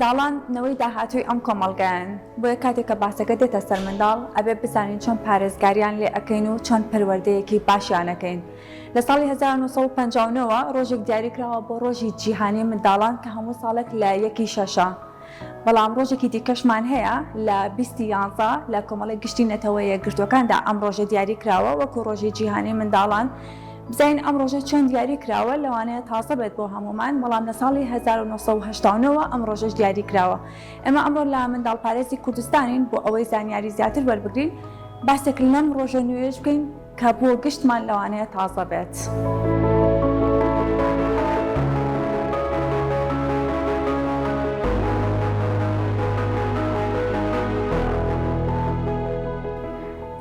منداڵان نەوەی داهاتووی ئەم کۆمەڵگایەن، بۆیە کاتێک کە باسەکە دێتە سەر منداڵ، ئەبێ بزانین چۆن پارێزگاریان لێ ئەکەین و چۆن پەروەردەیەکی باشیان ئەکەین. لە ساڵی 1959 وە ڕۆژێک دیاری کراوە بۆ ڕۆژی جیهانی منداڵان کە هەموو ساڵێک لە یەکی شەشە. بەڵام ڕۆژێکی دیکەشمان هەیە لە 20 یانزە لە کۆمەڵی گشتی نەتەوە یەکگرتووەکاندا ئەم ڕۆژە دیاری کراوە وەکو ڕۆژی جیهانی منداڵان. بزانین ئەم ڕۆژە چۆن دیاری کراوە، لەوانەیە تازە بێت بۆ هەموومان، بەڵام لە ساڵی 1989 وە ئەم ڕۆژەش دیاری کراوە. ئێمە ئەمڕۆ لە منداڵپارێزی کوردستانین بۆ ئەوەی زانیاری زیاتر وەربگرین، باسێک لەم ڕۆژە نوێیەش بکەین کە بۆ گشتمان لەوانەیە تازە بێت.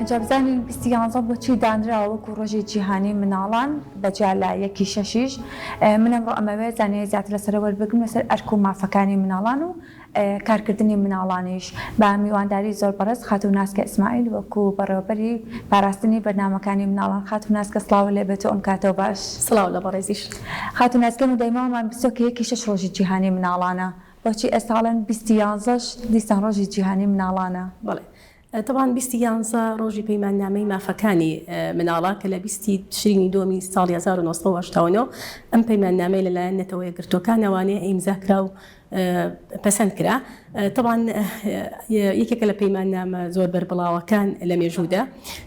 جا بزانین 20 یانزە بۆچی دانراوە وەکو ڕۆژی جیهانی مناڵان بەجیا لە یەکی شەشیش من ئەمڕۆ ئەمەوێت زانیاری زیاتر لەسەر وەربگرم لەسەر ئەرک و مافەکانی مناڵان و کارکردنی مناڵانیش بە میوانداری زۆر بەڕێز خاتوو ناسکە ئیسماعیل وەکو بەڕێوەبەری پاراستنی بەرنامەکانی مناڵان خاتوو ناسکە سڵاو لێ بێت و ئەم کاتەو باش. سڵاو لە بەڕێزیش. خاتوو ناسکە من دایمەوەمان بیستوە کە یەکی شەش ڕۆژی جیهانی مناڵانە بۆچی ئێستا ئەڵێن 20 یانزەش دیسان ڕۆژی جیهانی مناڵانە؟ بەڵێ تەبعەن بیستی یانزە ڕۆژی پەیماننامەی مافەکانی مناڵە کە لە بیستی تشرینی دووەمی ساڵی 1989 ئەم پەیماننامەی لەلایەن نەتەوە یەکگرتووەکانەوانێ ئیمزا کرا و پەسەند کرا. تەبعەن یەکێکە لە پەیماننامە زۆر بەربڵاوەکان لە مێژوودا.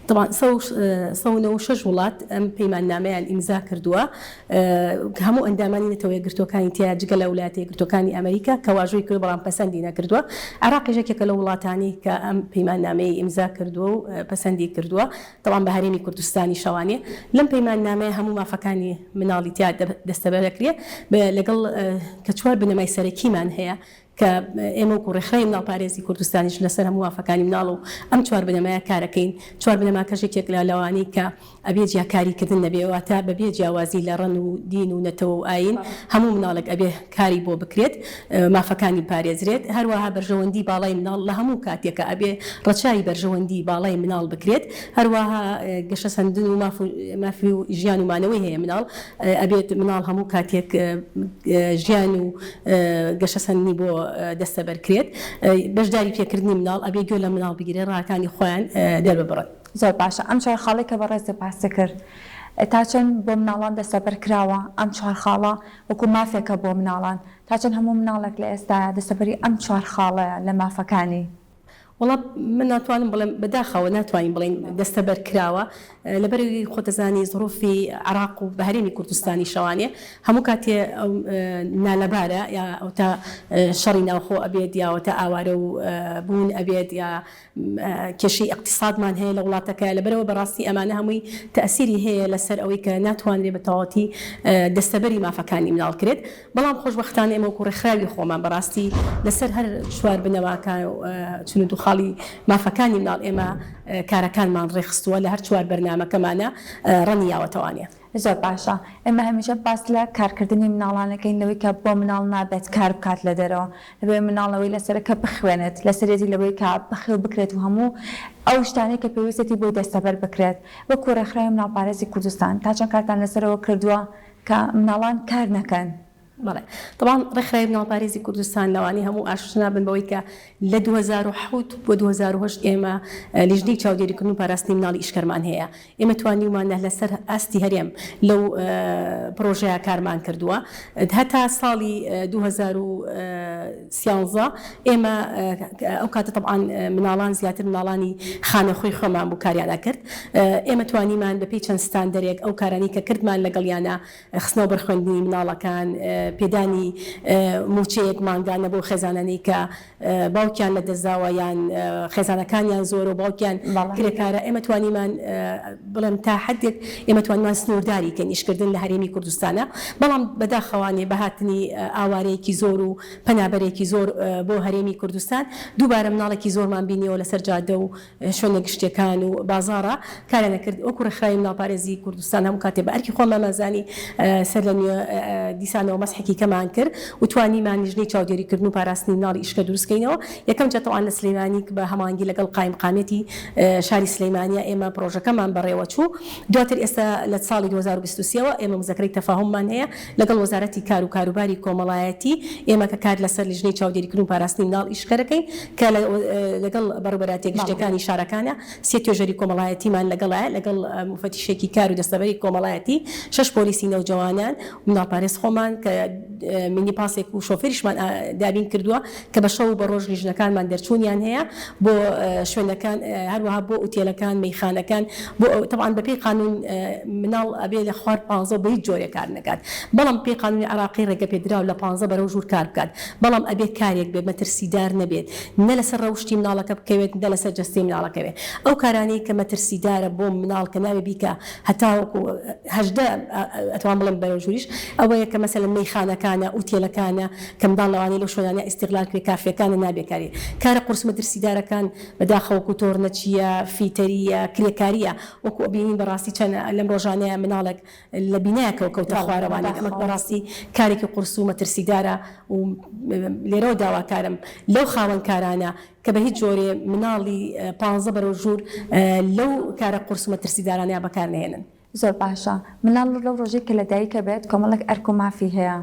تەبعەن 196 وڵات ئەم پەیماننامەیان ئیمزا کردووە. هەموو ئەندامانی نەتەوە یەکگرتووەکانی تیا جگە لە ولایەتە یەکگرتووەکانی ئەمریکا کە واژۆی کردووە بەڵام پەسەندی نەکردووە. عێراقیش یەکێکە لەو وڵاتانەی کە ئەم پەیماننامەیەی ئیمزا کردووە و پەسەندی کردووە، تەبعەن بە هەرێمی کوردستانیشەوانێ. لەم پەیماننامەیە هەموو مافەکانی مناڵی تیا دەستەبەر دەکرێ لەگەڵ کە چوار بنەمای سەرەکیمان هەیە کە ئێمە وەکو ڕێکخراوی مناڵپارێزی کوردستانیش لەسەر هەموو مافەکانی مناڵ و ئەم چوار بنەمایە کارەکەین، چوار بنەماکەش یەکێک لە لەوانەی کە ئەبێ جیاکاری کردن نەبێ واتە بەبێ جیاوازی لە ڕەنگ و دین و نەتەوە و ئایین هەموو مناڵێک ئەبێ کاری بۆ بکرێت مافەکانی بپارێزرێت هەروەها بەرژەوەندی باڵای مناڵ لە هەموو کاتێکا ئەبێ ڕەچاوی بەرژەوەندی باڵای مناڵ بکرێت هەروەها گەشەسەندن و ماف و مافی و ژیان و مانەوەی هەیە مناڵ ئەبێت مناڵ هەموو کاتێک ژیان و گەشەسەندنی بۆ دەستەبەر کرێت، بەشداری پێکردنی مناڵ، ئەبێ گوێ لە مناڵ بگیرێت ڕاکانی خۆیان دەرببڕن. زۆر باشە ئەم چوار خاڵەی کە بەڕێزت باست کرد تا چەند بۆ مناڵان دەستەبەر کراوە ئەم چوار خاڵە وەکو مافێکە بۆ مناڵان تا چەند هەموو مناڵێک لە ئێستایا دەستەبەری ئەم چوار خاڵەیە لە مافەکانی؟ وەڵا من ناتوانم بڵێم بەداخەوە ناتوانین بڵێین دەستەبەر کراوە لەبەرئەوەی خۆت دەزانی زڕوفی عێراق و بە هەرێمی کوردستانیشەوانێ هەموو کاتێ ئەو نالەبارە یا ئەوتا شەڕی ناوخۆ ئەبێت یا ئەوتا ئاوارە و بوون ئەبێت یا کێشەی ئیقتیسادمان هەیە لە وڵاتەکە لەبەرئەوە بەڕاستی ئەمانە هەمووی تەئسیری هەیە لەسەر ئەوەی کە ناتوانرێ بە تەواوەتی دەستەبەری مافەکانی مناڵ کرێت بەڵام خۆشبەختانە ئێمە وەکو ڕێکخراوی خۆمان بەڕاستی لەسەر هەر چوار بنەماکە 42 خاڵی مافەکانی مناڵ ئێمە کارەکانمان ڕێکخستووە لە هەر چوار بەرنامەکەمانە ڕەنگی یاوەتەوانێ. زۆر باشە ئێمە هەمیشە باس لە کارکردنی مناڵان ئەکەین لەوەی کە بۆ مناڵ نابێت کار بکات لە دەرەوە لەبەرئەوەی مناڵ ئەوەی لەسەرە کە بخوێنێت لەسەرێتی لەوەی کە بەخێو بکرێت و هەموو ئەو شتانەی کە پێویستێتی بۆی دەستەبەر بکرێت وەکو ڕێکخراوی مناڵپارێزی کوردستان تا چەند کارتان لەسەرەوە کردووە کە مناڵان کار نەکەن. بەڵێ تەبعەن ڕێکخراوی مناڵپارێزی کوردستان لەوانەیە هەموو ئاشنا بن بەوەی کە لە 2007 بۆ 2008 ئێمە لیژنەی چاودێریکردن و پاراستنی مناڵی ئیشکەرمان هەیە ئێمە توانیومانە لەسەر ئاستی هەرێم لەو پرۆژەیە کارمان کردووە هەتا ساڵی 2013 ئێمە ئەو کاتە تەبعەن مناڵان زیاتر مناڵانی خانەخوێی خۆمان بوو کاریان ئەکرد ئێمە توانیمان بەپێی چەند ستاندەرێک ئەو کارانەی کە کردمان لەگەڵیانا خستنەوە بەر خوێندنی مناڵەکان پێدانی مووچەیەک مانگانە بۆ خێزانانەی کە باوکیان لە دەستداوە یان خێزانەکانیان زۆرە و باوکیان کرێکارە ئێمە توانیمان بڵێم تا حدێک ئێمە توانیمان سنوورداری کەین ئیشکردن لە هەرێمی کوردستانە بەڵام بەداخەوانێ بە هاتنی ئاوارەیەکی زۆر و پەنابەرێکی زۆر بۆ هەرێمی کوردستان دووبارە مناڵێکی زۆرمان بینیەوە لەسەر جادە و شوێنە گشتیەکان و بازاڕا کاریان ئەکرد وەکو ڕێکخراوی مناڵپارێزی کوردستان هەموو کاتێ بە ئەرکی خۆمانمان زانی سەر لە نوێ دیسانەوە مەسحی. تحکیکەمان کرد و توانیمان لیژنەی چاودێریکردن و پاراستنی مناڵی ئیشکە دروستکەینەوە یەکەم جار تەوان لە سلەیمانی بە هەماهەنگی لەگەڵ قایمقامیەتی شاری سلەیمانیە ئێمە پرۆژەکەمان بەڕێوەچوو دواتر ئێستا لە ساڵی 2023 ەوە ئێمە مزەکرەی تەفاهوممان هەیە لەگەڵ وەزارەتی کار و کاروباری کۆمەڵایەتی ئێمە کە کار لەسەر لیژنەی چاودێریکردن و پاراستنی مناڵ ئیشکەرەکەین کە لەگەڵ بەڕێوبەرایەتیە گشتیەکانی شارەکانە سێ توێژەری کۆمەڵایەتیمان لەگەڵایە لەگەڵ موفەتیشێکی کار و دەستەبەری کۆمەڵایەتی، شەش پۆلیسی نەوجەوانان و مناڵپارێز خۆمان کە مینی پاسێک و شۆفێریشمان دابین کردووە کە بە شەو و بە ڕۆژ لیژنەکانمان دەرچوونیان هەیە بۆ شوێنەکان هەروەها بۆ ئوتێلەکان مەیخانەکان بۆ تەبعەن بەپێی قانوون مناڵ ئەبێ لە خوار پانزە بە هیچ جۆرێک کار نەکات بەڵام پێی قانوونی عێراقی ڕێگەپێدراو لە پانزە بەرەو ژوور کار بکات بەڵام ئەبێ کارێک بێت مەترسیدار نەبێت نە لەسەر ڕەوشتی مناڵەکە بکەوێت نە لەسەر جەستەی مناڵەکە بێت ئەو کارانەی کە مەترسیدارە بۆ مناڵ کە نابێ بیکا هەتاوەکو 18 ئەتوان بڵێم بەرەو ژووریش ئەوەیە کە مەسەلەن مەیخانەکانە ئوتێلەکانە کە منداڵ لەوانەیە لەو شوێنانە ئیستیغلال کرێ کافێکانە نابێ کاری کارە قورس مەترسیدارەکان بەداخەوە وەکو تۆرنەچییە فیتەرییە کرێکارییە وەکو ئەبینین بەڕاستی چەند لەم ڕۆژانەیە مناڵێک لە بینایەکەوە کەوتە خوارەوانێک ئەمە بەڕاستی کارێکی قورس و مەترسیدارە و لێرەوە داواکارم لەو خاوەن کارانە کە بە هیچ جۆرێ مناڵی پانزە بەرەو ژوور لەو کارە قورس و مەترسیدارانەیا بەکار نەهێنن. زۆر باشە مناڵ لەو ڕۆژەی کە لەدایکە بێت کۆمەڵێک ئەرک و مافی هەیە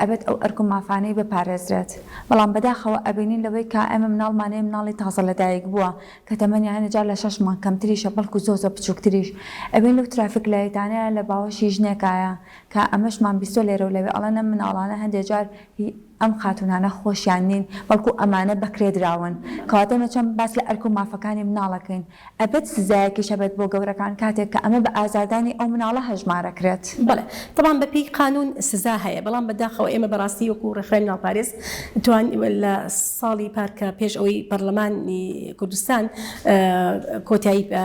ئەبێت ئەو ئەرک و مافانەی بپارێزرێت بەڵام بەداخەوە ئەبینین لەوەی کە ئێمە مناڵمان هەیە مناڵی تازە لەدایک بووە کە تەمەنیان هەنێ جار لە شەش مانگ کەمتریشە بەڵکو زۆر زۆر بچوکتریش ئەبین لەو ترافیک لایتانەیە لە باوەشی ژنێکایە کە ئەمەشمان بیستوە لێرەو لەوێ ئەڵێن ئەم مناڵانە هەندێ جار هی ئەم خاتونانە خۆشیان نین بەڵکو ئەمانە بەکرێ دراون کەواتە ئێمە چۆن باس لە ئەرک و مافەکانی مناڵەکەین ئەبێت سزایەکیش هەبێت بۆ گەورەکان کاتێک کە ئەمە بە ئازاردانی ئەو مناڵە هەژمارەکرێت. بەڵێ تەبعەن بە پێی قانون سزا هەیە بەڵام بە داخەوە ئێمە بە ڕاستی وەکو ڕێکخراوی مناڵپارێز توان لە ساڵی پار کە پێش ئەوەی پەرلەمانی کوردستان کۆتایی بە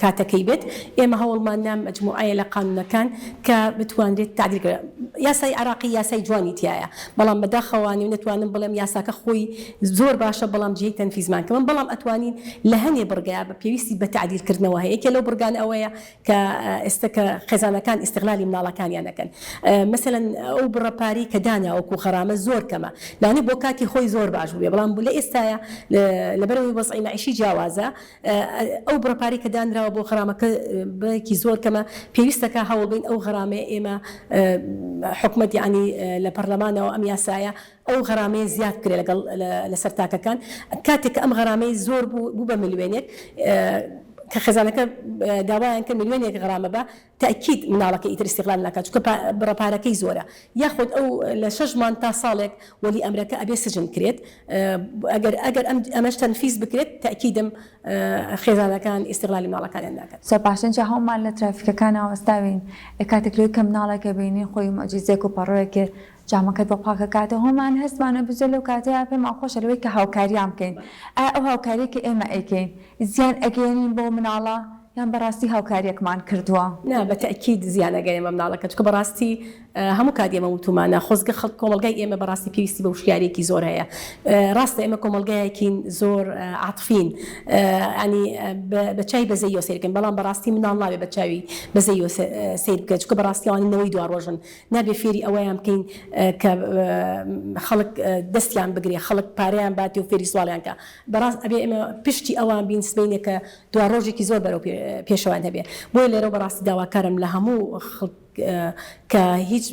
کاتەکەی بێت ئێمە هەوڵمان نا مەجموعەیە لە قانونەکان کە بتوانرێت تەعدیل کرێت یاسای عێراقی یاسای جوانی تیایە بەڵام بە داخەوە نەتوانم بڵێم یاساکە خۆی زۆر باشە بەڵام جێی تەنفیزمان کەمە بەڵام ئەتوانین لە هەنێ بڕگەیا بە پێویستی بە تەعدیل کردنەوە هەیە یەکێ لەو بڕگانە ئەوەیە کە ئێستە کە خێزانەکان ئیستغلالی مناڵەکانیان ئەکەن مەسەلەن ئەو بڕە پارەی کە دانا وەکو غەرامە زۆر کەمە لەوانەیە بۆ کاتی خۆی زۆر باش بووبێ بەڵام لە ئێستایا لەبەرئەوەی وەزعی مەعیشی جیاوازە ئەو بڕە پارەی کە دانراوە بۆ غەرامەکە بڕێکی زۆر کەمە پێویستەکە هەوڵبەین ئەو غەرامەیە ئێمە حکومەت یەعنی لە پەرلەمانەوە ئەم یاسایە ئەو غەرامەیە زیاد بکرێت لەگەڵ لەسەر تاکەکان کاتێک کە ئەم غەرامەی زۆر بوو بوو بە ملیۆنێک کە خێزانەکە داوایان کرد ملیۆنێک غەرامە بە تەئکید مناڵەکە ئیتر ئیستیغلال ناکات چونکە بڕە پارەکەی زۆرە یاخود ئەو لە شەش مانگ تا ساڵێک وەلی ئەمرەکە ئەبێ سجن کرێت ئەگەر ئەگەر ئەم ئەمەش تەنفیز بکرێت تەئکیدم خێزانەکان ئیستیغلالی مناڵەکانیان ناکەن. زۆر باشە ئینجا هەموومان لە ترافیکەکانا وەستاوین کاتێک لەوەی کە مناڵێک ئەبینین خۆی موعجیزەیەک و پەڕۆیەکێ جامەکەت بۆ پاکەکاتەوە هەموومان هەستمان ئەبزوێ لەو کاتەیا پێمان خۆشە لەوەی کە هاوکاریان بکەین ئایا ئەو هاوکاریە کە ئێمە ئەیکەین زیان ئەگەیەنین بەو مناڵە یان بەڕاستی هاوکاریەکمان کردووە؟ نا بە تەئکید زیان ئەگەیەنێ بە مناڵەکە چونکە بەڕاستی هەموو کات ئێمە وتومانە خۆزگە خەڵک کۆمەڵگای ئێمە بەڕاستی پێویستی بە وشیاریەکی زۆر هەیە ڕاستە ئێمە کۆمەڵگایەکین زۆر عاتفین ینی بە چای بەزەیەوە سەیر کەین بەڵام بەڕاستی مناڵ نابێ بە چاوی بەزەیەوە سەیر بکەین چونکە بەڕاستی ئەوانە نەوەی دواڕۆژن نابێ فێری ئەوەیان بکەین کە خەڵک دەستیان بگرێ، خەڵک پارەیان باتێ و فێری سواڵیان کا. بەڕاست ئەبێ ئێمە پشتی ئەوان بین سبەینێ کە دواڕۆژێکی زۆر بەرەو پێشەوەیان هەبێ. بۆیە لێرەوە بەڕاستی داواکارم لە هەموو خەڵک کە هیچ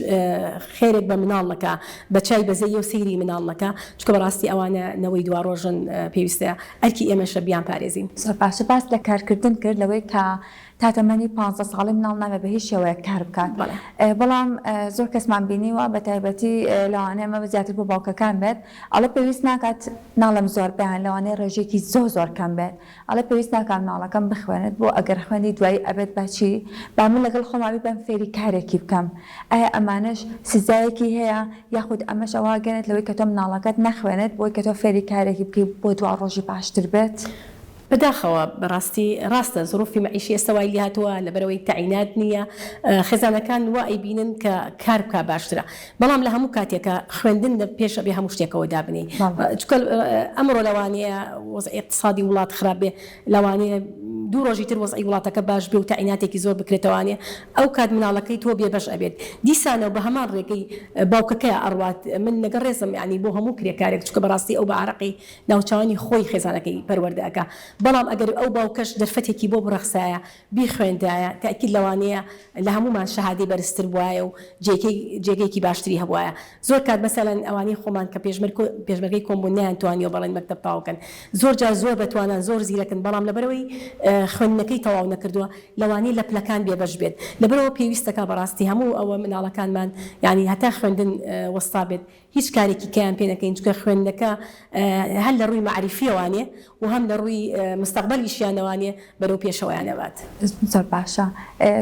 خێرێک بە مناڵ نەکا، بە چای بەزەییەوە سەیری مناڵ نەکا، چونکە بەڕاستی ئەوانە نەوەی دواڕۆژن پێویستە ئەرکی ئێمەشە بیانپارێزین. زۆر باشە باست لە کارکردن کرد لەوەی کە تا تەمەنی پانزە ساڵی مناڵ نابێت بە هیچ شێوەیەک کار بکات بەڵام زۆر کەسمان بینیوە بە تایبەتی لەوانەیە ئەمە زیاتر بۆ باوکەکان بێت ئەڵێ پێویست ناکات ناڵێم زۆر بێ لەوانەیە ڕێژەیەکی زۆر زۆر کەم بێت ئەڵێ پێویست ناکات مناڵەکەم بخوێنێت بۆ ئەگەر خوێندی دوایی ئەبێت بە چی با من لەگەڵ خۆما بیبەم فێری کارێکی بکەم ئایا ئەمانەش سزایەکی هەیە یاخود ئەمەش ئەوە گەنێت لەوەی کە تۆ مناڵەکەت نەخوێنێت بۆی کە تۆ فێری کارێکی بکەی بۆ دوا ڕۆژی باشتر بێت؟ بەداخەوە بەڕاستی ڕاستە زروفی مەعیشی ئێستا وای لێهاتووە لەبەرئەوەی تەعینات نییە خێزانەکان وا ئەیبینن کە کار بکا باشترە بەڵام لە هەموو کاتێکا خوێندن لە پێش ئەبێ هەموو شتێکەوە دابنێی چونکە ئەمڕۆ لەوانەیە وەزعی ئیقتسادی وڵات خراپ بێ لەوانەیە دوو ڕۆژی تر وەزعی وڵاتەکە باش بێ و تەعیناتێکی زۆر بکرێتەوانێ ئەو کات مناڵەکەی تۆ بێ بەش ئەبێت دیسانەوە بە هەمان ڕێگەی باوکەکەیا ئەڕوات من لەگەڵ ڕێزم یانی بۆ هەموو کرێکارێک چونکە بەڕاستی ئەو بە عەرەقی ناوچاوانی خۆی خێزانەکەی پەروەردە ئەکا بەڵام ئەگەر ئەو باوکەش دەرفەتێکی بۆ بڕەخسایە بیخوێندایە تەئکید لەوانەیە لە هەموومان شەهادەی بەرزتر بوایە و جێگەی جێگەیەکی باشتری هەبوایە زۆر کات مەسەلەن ئەوانەی خۆمان کە پێشمەرگ پێشمەرگەی کۆن بوون نەیانتوانیوە بەڵێن مەکتەب تەواو کەن زۆر جار زۆر بەتوانان زۆر زیرەکن بەڵام لەبەرئەوەی خوێندنەکەی تەواو نەکردووە لەوانەیە لە پلەکان بێبەش بێت لەبەرئەوە پێویستەکا بەڕاستی هەموو ئەوە مناڵەکانمان یانی هەتا خوێندن وەستا بێت هیچ کارێکی کەیان پێ نەکەین چونکە خوێندنەکە هەر لە ڕووی مەعریفیەوانێ و هەم لە ڕووی مستەقبەلیشیانەوانێ بەرەو پێشەوەیان ئەبات. زۆر باشە.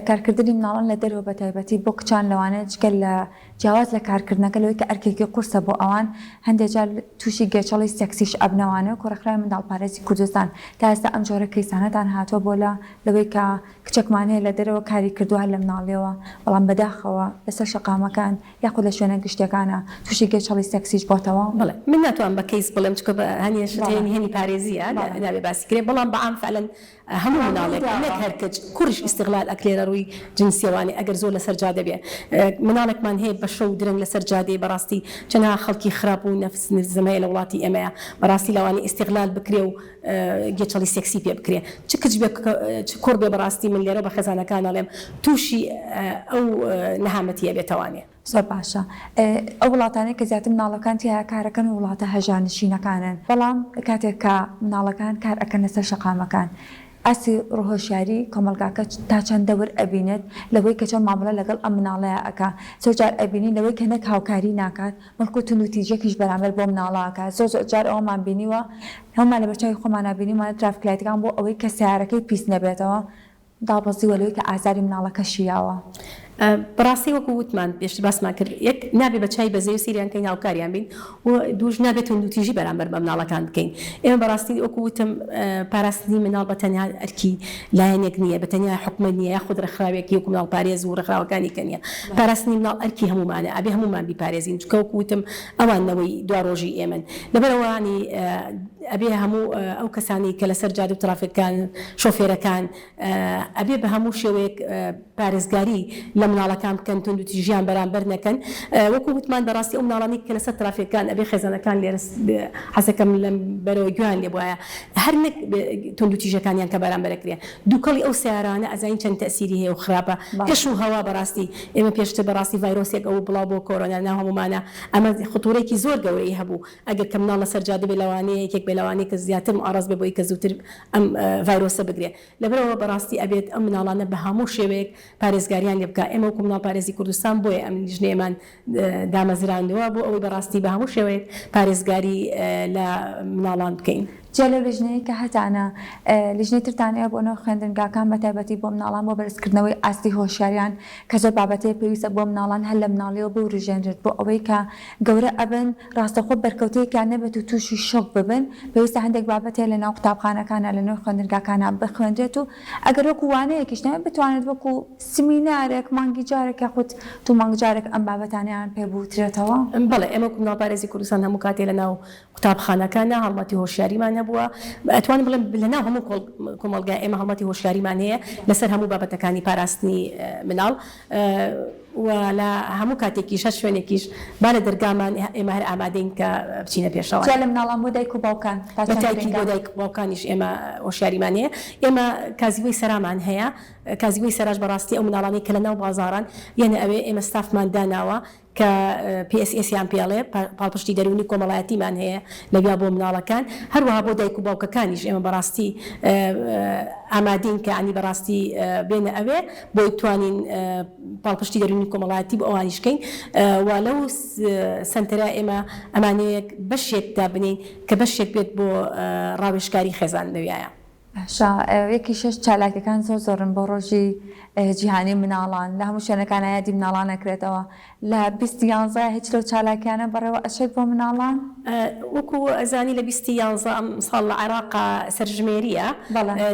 کارکردنی مناڵان لە دەرەوە بە تایبەتی بۆ کچان لەوانەیە جگە لە جیاواز لە کارکردنەکە لەوەی کە ئەرکێکی قورسە بۆ ئەوان هەندێ جار تووشی گێچەڵی سێکسیش ئەبنەوانێ وەکو ڕێکخراوی منداڵپارێزی کوردستان تا ئێستا ئەم جۆرە کەیسانەتان هاتووە بۆ لە لەوەی کە کچێکمان هەیە لە دەرەوە کاری کردووە هەر لە مناڵیەوە بەڵام بەداخەوە لەسەر شەقامەکان یاخود لە شوێنە گشتیەکانا توشی گێچەڵی سێکسیش بۆتەوە؟ بەڵێ من ناتوانم بە کەیس بڵێم چونکە بە هەنێ شت هەیە نهێنی پارێزیە نابێ باسی کرێ بەڵام بە عام فعلەن هەموو مناڵێک نەک هەر کچ کوڕیش ئیستغلال ئەکرێ لە ڕووی جنسیەوانێ ئەگەر زۆر لەسەر جادە بێ مناڵێکمان هەیە بە شەو درەنگ لەسەر جادەیە بەڕاستی چەنەها خەڵکی خراپ و نەفس نزم هەیە لە وڵاتی ئێمەیا بەڕاستی لەوانەیە ئیستغلال بکرێ و گێچەڵی سێکسی پێ بکرێ چ کچ بێ چ کوڕ بێ بەڕاستی من لێرە بە خێزانەکان ئەڵێم توشی ئەو نەهامەتیە بێتەوانێ. زۆر باشە ئەو وڵاتانەی کە زیاتر مناڵەکان تیایا کارەکەن وڵاتە هەژارنشینەکانن بەڵام کاتێک کە مناڵەکان کار ئەکەن لەسەر شەقامەکان ئاستی ڕوهۆشیاری کۆمەڵگاکە تا چەند دەور ئەبینێت لەوەی کە چۆن مامەڵە لەگەڵ ئەم مناڵەیا ئەکا زۆر جار ئەبینین لەوەی کە نەک هاوکاری ناکات بەڵکو توندوتیژیەکیش بەرامبەر بەو مناڵە ئەکات زۆر زۆر جار ئەوەمان بینیوە هەموومان لەبەرچاوی خۆمانا بینیومانە ترافیک لایتەکان بۆ ئەوەی کە سەیارەکەی پیس نەبێتەوە دابەزیوە لەوەی کە ئازاری مناڵەکەشی یاوە. بەڕاستی وەکو وتمان پێشتر باسمان کرد یەک نابێ بە چای بەزەی و سەیریان کەین هاوکاریان بین و دووش نابێت توندوتیژی بەرامبەر بە مناڵەکان بکەین ئێمە بەڕاستی وەکو وتم پاراستنی مناڵ بە تەنها ئەرکی لایەنێک نییە بە تەنیا حکومەت نییە یاخود ڕێکخراوێکی وەکو مناڵپارێز و ڕێکخراوەکانی کە نییە پاراستنی مناڵ ئەرکی هەموومانە ئەبێ هەموومان بیپارێزین چونکە وەکو وتم ئەوان نەوەی دواڕۆژی ئێمەن لەبەرئەوە یانی ئەبێ هەموو ئەو کەسانەی کە لەسەر جادە و ترافیکەکان شۆفێرەکان ئەبێ بە هەموو شێوەیەک پارێزگاری لە مناڵەکان بکەن توندوتیژیان بەرامبەر نەکەن وەکو وتمان بەڕاستی ئەو مناڵانەی کە لەسەر ترافیکەکان ئەبێ خێزانەکان لێرە حەزەکەم لەم بەرەوە گوێیان لێ بوایە هەر نەک توندوتیژەکانیان کە بەرامبەر ئەکرێ دووکەڵی ئەو سەیارانە ئەزانین چەند تەئسیری هەیە و خراپە کەش و هەوا بەڕاستی ئێمە پێشتر بەڕاستی ڤایرۆسێک ئەوو بڵاو بۆ کۆرۆنا ناو هەموومانە ئەمە خطورەیەکی زۆر گەورەی هەبوو ئەگەر کە مناڵ لەسەر جادە بێ لەوانەیە یەکێک بێ لەوانەیە کە زیاتر معەڕەز بێ بۆی کە زووتر ئەم ڤایرۆسە بگرێ لەبەرئەوە بەڕاستی ئەبێت ئەم مناڵانە بە هەموو شێوەیەک پارێزگاریان لێ بکا ئێمە وەکو مناڵپارێزی کوردستان بۆیە ئەم لیژنەیەمان دامەزراندووە بۆ ئەوەی بەڕاستی بە هەموو شێوەیەک پارێزگاری لە مناڵان بکەین. جیا لەو لیژنەیەی کە هەتانە، لیژنەی ترتان هەیە بۆ ناو خوێندنگاکان بە تایبەتی بۆ مناڵان بۆ بەرزکردنەوەی ئاستی هۆشیاریان کە زۆر بابەتەیە پێویستە بۆ مناڵان هەر لە مناڵیەوە بوروژێنرێت بۆ ئەوەی کە گەورە ئەبن ڕاستەوخۆ بەرکەوتەیەکیان نەبێت و تووشی شۆک ببن پێویستە هەندێک بابەت هەیە لە ناو قوتابخانەکانا لە نێو خوێندنگاکانا بخوێنرێت و ئەگەر وەکو وانەیەکیش نەبێت بتوانرێت وەکو سمینارێک مانگی جارێک یاخود دوو مانگ جارێک ئەم بابەتانەیان پێ بوترێتەوە. بەڵێ ئێمە وەکو مناڵپارێزی کوردستان هەموو کاتێ لە ناو قوتابخانەکاندا هەڵمەتی هۆشیاریمان هەبووە، ئەتوانم بڵێم لە ناو هەموو کۆمەڵگای ئێمە هەڵمەتی هۆشیاریمان هەیە لەسەر هەموو بابەتەکانی پاراستنی مناڵ و لە هەموو کاتێکیش هەر شوێنێکیش با لە دەرگامان ئێمە هەر ئامادەین کە بچینە پێشەوە. جیا لە مناڵان بۆ دایک و باوکان تا چەند گرنگە؟ بە تاکید بۆ دایک و باوکانیش ئێمە هۆشیاریمان هەیە. ئێمە کازیوەی سەرامان هەیە، کازیوەی سەراش بەڕاستی ئەو مناڵانەی کە لە ناو بازاڕان یەنە ئەوێ ئێمە ستافمان داناوە کە PSS یان پێ ئەڵێ، پاڵپشتی دەروونی کۆمەڵایەتیمان هەیە لەویا بۆ مناڵەکان، هەروەها بۆ دایک و باوکەکانیش ئێمە بەڕاستی ئامادەین کە یانی بەڕاستی بێنە ئەوێ بۆی بتوانین پاڵپشتی دەروونی کۆمەڵایەتی بۆ ئەوانیش کەین و لەو سەنتەرە ئێمە ئەمانەوێت بەشێک دابنێین کە بەشێک بێت بۆ ڕاوێژکاری خێزان لەویایە. باشە یەکی شەش چالاکیەکان زۆر زۆرن بۆ ڕۆژی جیهانی مناڵان لە هەموو شوێنەکانا یادی مناڵان ئەکرێتەوە لە 20 یانزە هیچ لەو چالاکیانە بەڕێوە ئەچێت بۆ مناڵان؟ وەکو ئەزانی لە بیستی یانزە ئەم ساڵ لە عێراقا سەرژمێریە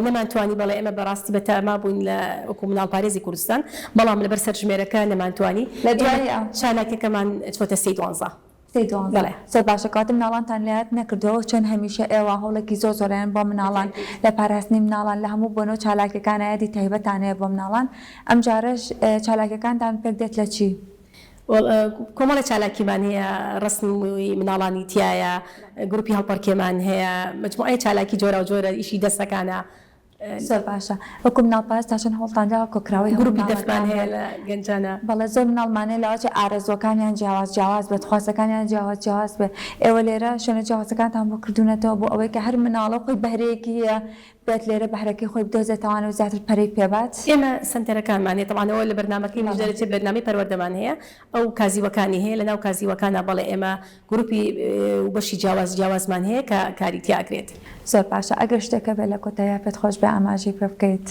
نەمانتوانی بەڵێ ئێمە بەڕاستی بەتەما بووین لە وەکو مناڵپارێزی کوردستان بەڵام لەبەر سەرژمێرەکە نەمانتوانی لە دوای چالاکیەکەمان چۆتە سێی دوانزە. سێی دوانزە. بەڵێ. زۆر باشە کەواتە مناڵانتان لەیاد نەکردووە چۆن هەمیشە ئێوە هەوڵێکی زۆر زۆرەیان بۆ مناڵان لە پاراستنی مناڵان لە هەموو بۆنە و چالاکیەکانا یادی تایبەتان هەیە بۆ مناڵان ئەمجارەش چالاکیەکانتان پێک دێت لە چی؟ کۆمەڵێ چالاکیمان هەیە ڕەسمی مناڵانی تیایە گروپی هەڵپەڕکێمان هەیە مەجموعەیە چالاکی جۆراوجۆرە ئیشی دەستەکانە. زۆر باشە وەکو مناڵ پارێز تا چەند هەوڵتان داوە کۆکراوەی هەموو گروپی دەفمان مناڵەکان هەیە بێت؟ لە گەنجانە. بەڵێ زۆر مناڵمان هەیە لەوەچێ ئارەزووەکانیان جیاواز جیاواز بێت خواستەکانیان جیاواز جیاواز بێت ئێوە لێرە شوێنە جیاوازەکانتان بۆ کردوونەتەوە بۆ ئەوەی کە هەر مناڵە خۆی بەهرەیەکی هەیە بێت لێرە بەهرەکەی خۆی بدۆزێتەوانە و زیاتر پەرەی پێبات. ئێمە سەنتەرەکانمان هەیە تەبعەن ئەوە لە بەرنامەکەی منیش بەڵێ. دەرەچێت بەرنامەی پەروەردەمان هەیە ئەو کازیوەکانی هەیە لەناو کازیوەکانا بەڵێ ئێمە گروپی و بەشی جیاواز جیاوازمان هەیە کە کاری تیا ئەکرێت. زۆر باشە ئەگەر شتێک هەبێت لە کۆتاییا پێت خۆش بێ ئاماژەی پێ بکەیت.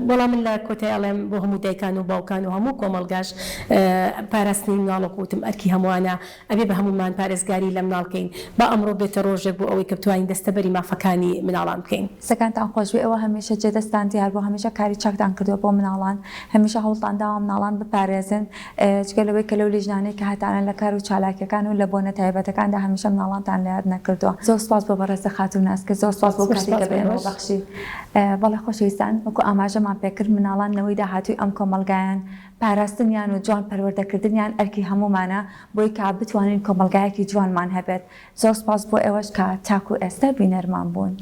وەڵا من لە کۆتای ئەڵێم بۆ هەموو دایکان و باوکان و هەموو کۆمەڵگاش پاراستنی مناڵ وەکو وتم ئەرکی هەمووانە ئەبێ بە هەموومان پارێزگاری لە مناڵ کەین با ئەمڕۆ بێتە ڕۆژێک بۆ ئەوەی کە بتوانین دەستەبەری مافەکانی مناڵان بکەین. دەستەکانتان خۆش بێ ئێوە هەمیشە جێ دەستتان دیار بوو هەمیشە کاری چاکتان کردووە بۆ مناڵان هەمیشە هەوڵتان داوە مناڵان بپارێزن جگە لەوەی کە لەو لیژنانەی کە هەتانە لە کار و چالاکیەکان و لە بۆنە تایبەتەکاندا هەمیشە مناڵانتان لە یاد نەکردووە. زۆر سوپاس بۆ بەڕێزت خاتوو ناسکە زۆر سوپاس بۆ زۆر کاتی سوپاس کە بۆ بە ئێمە ئێوەش. بەخشی. بەڵێ خۆشەویستان وەکو ئاماژەمان پێکرد مناڵان نەوەی داهاتووی ئەم کۆمەڵگایەن پاراستنیان و جوان پەروەردەکردنیان ئەرکی هەموومانە بۆی کە بتوانین کۆمەڵگایەکی جوانمان هەبێت. زۆر سوپاس بۆ ئێوەش کە تاکو ئێستا بینەرمان بوون.